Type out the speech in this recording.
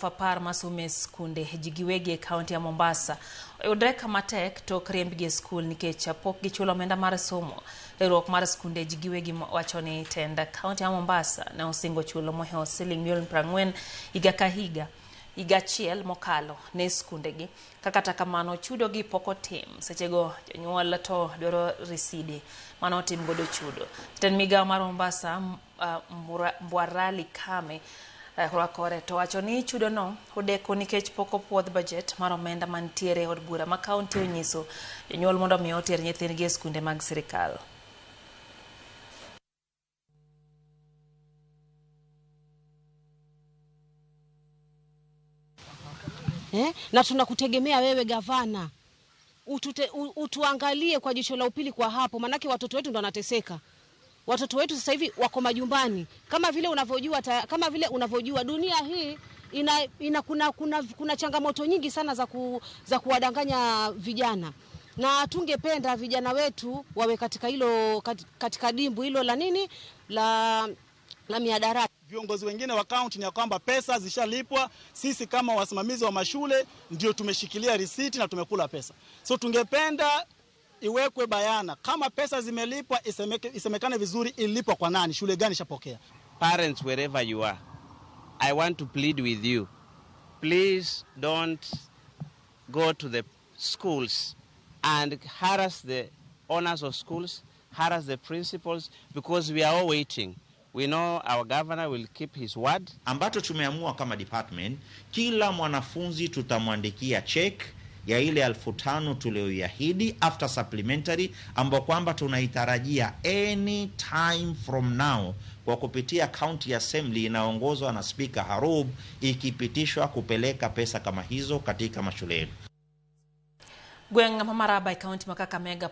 10,000 masomo e skunde ji giwegi e kaunti ya Mombasa oyudre kama tek tok riembgi e skul nikech pok gichulo omenda mar somo. Riwruok mar skunde ji giwegi wacho ni tend kaunti ya Mombasa ne osingo chulo mohewo siling milion 40 higa ka higa higa achiel mokalo ne skundegi. Ka kata kamano chudo gi pok otim. Sechego jonyuol to dwaro riside mane otim godo chudo. Jatend migawo mar Mombasa Mbwarali Kame rwakore to wacho ni chudono odeko nikech pok opuodh bajet mar omenda mantiere e od bura ma kaunti onyiso jonyuol mondo mi oter nyithindgi e skunde mag sirikal. Na tunakutegemea wewe gavana, utuangalie kwa jicho la upili kwa hapo, manake watoto wetu ndo wanateseka. Watoto wetu sasa hivi wako majumbani. Kama vile unavyojua dunia hii ina kuna changamoto nyingi sana za kuwadanganya vijana. Na tungependa vijana wetu wawe katika hilo, katika dimbu hilo la nini? La mihadarati. Viongozi wengine wa county ni ya kwamba pesa zishalipwa, sisi kama wasimamizi wa mashule ndio tumeshikilia risiti na tumekula pesa. So tungependa iwekwe bayana kama pesa zimelipwa, isemekane vizuri ilipwa kwa nani, shule gani ishapokea. Parents, wherever you are, I want to plead with you. Please don't go to the schools and harass the owners of schools, harass the principals, because we are all waiting. We know our governor will keep his word. Ambacho tumeamua kama department, kila mwanafunzi tutamwandikia check ya ile 5,000 tuliyoiahidi after supplementary, ambao kwamba tunaitarajia any time from now kwa kupitia county assembly inaongozwa na Speaker Harub, ikipitishwa kupeleka pesa kama hizo katika mashule yetu. Gweng' ma Maraba e kaunti ma Kakamega.